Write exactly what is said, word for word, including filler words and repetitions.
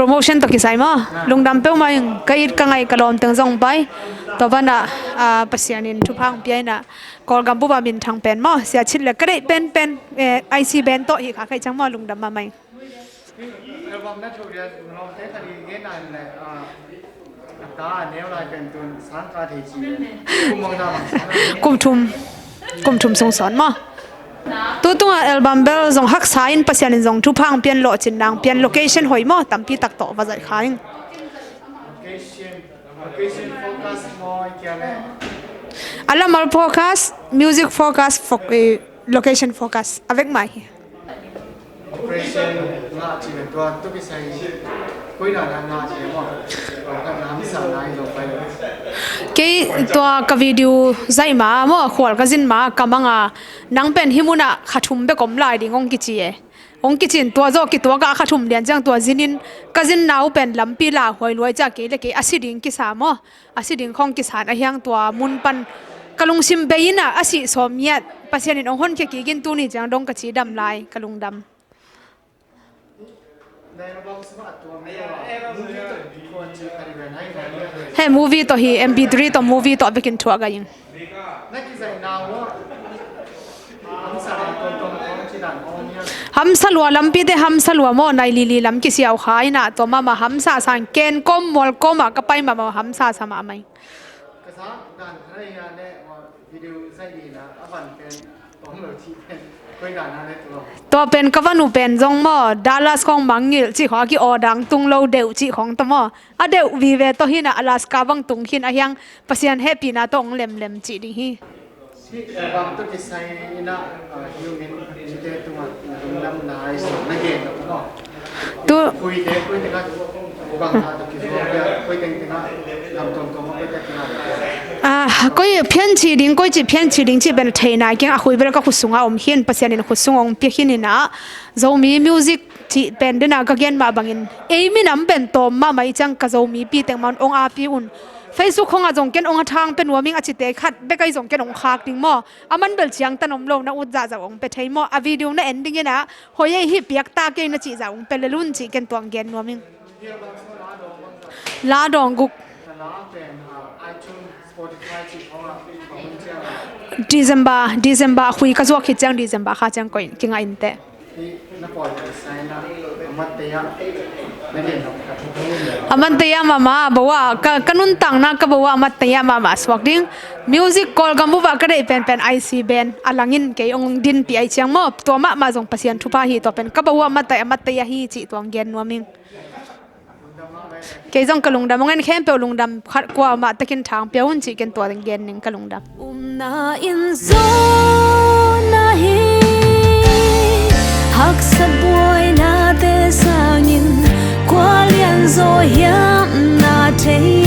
Promotion tawh kisai maw? Lungdam peuhmah ing. Ka it ka ngai ka lawm teng zong pai. Tua banah, ah, Pasian in thupha hong pia inah Kawlgam bup ah minthang pen maw? Sia Cit le ka deih penpen, eh, I C band tawh hi kha kha ih ciang maw? Lungdam mahmah ing. Album na thuh rian lawmte khat i gen a in le, ah, a ta a neu lai pen tun sang ka thei ci le. Kum bang na bang sang a. Kum thum. Kum thum sung sawn maw? Tu tungah album bel zong haksa in Pasian in zong thupha hong pian, lawhcin nang pian, location hoih maw? Tampi tak tawh va zaih kha ing. Location, location focus maw i kia le? A lamal focus, music focus, foc-, eh, location focus. A vek mah hi. Operation ngah cih le tua tu kisai koi dan a ngah cih le maw? Tua kan na hamsa na i zong pai le. Kei tua ka video zaih ma maw, khual ka zin ma ka mang a, nang pen hih munah kha thum bek om lai ding hong kici e. Hong kici in tua zawh kituak a kha thum lian ciang tua zin in ka zin nau pen lampi lauhuai luai ciah kei le kei a si ding kisa maw? A si ding khawng kisan ahiang tua mun pan ka lungsim bei inah a sih sawm ngiat Pasian in hong honkhia kik in tuni ciang dong ka cidam lai ka lungdam. He movie tawh hi, M P three tawh movie tawh a vekin thuak a ing. Hamsa lua lampite, hamsa lua maw, nai lili lam kisiau kha inah tua mahmah hamsa sang ken kawm mual kawmah ka pai mahmah hamsa sa mahmah ing. Tua pen ka van uh pen zong maw, Dallas khawng mangngilh cih khawng a ki-aw dang tung lo deuh cih khawng tawh maw. A deuh vive tawh hinah Alaska bang tung khin ahiang Pasian hehpihna tawh hong lemlem cih ding hi. Hih album tawh kisai inah, ah, human mite tungah na lungdamna i sawm na gen lo maw? Tu Ah, koi phianchih ding, koi cih phianchih ding cih pen theihna kiang a khui bel ka khut sungah om khin, Pasian in khut sung hong pia khin inah Zomi music cih pen dena ka gen mah bangin ei minam pen tawm mahmah ih ciang ka Zomi pi teng mah hong api un. Facebook khongah zong ken hong a thang pe nuam ing a cite khat bek ahi zong ken hong khak ding maw? A man bel ciangtan om lo na ut zahzah hong pe thei maw? A video na en ding inah hoi ei hih piak ta kei na cih zah hong pe lel un cih ken tuang gen nuam ing. La dawng guk. December, December a khui ka zuak khit ciang December kha ciang koih kingah inteh. A man taya mama bo a ka, ka nuntakna ka bo a, a man taya mama suak ding. Music Kawlgam bup ah ka deih penpen I C band a langin kei hong dinpih ahi ciang maw, tua mahmah zong Pasian thupha hi, tua pen ka bo a, a man taya, a man taya hi cih tuang gen nuam ing. Kei zong ka lungdam, hong en khempeuh lungdam khat kuamah takin thang pia un cih ken tua ding gen ning ka lungdam. Upna in zawn ahi, haksa buainate sangin kua lianzaw hiam na thei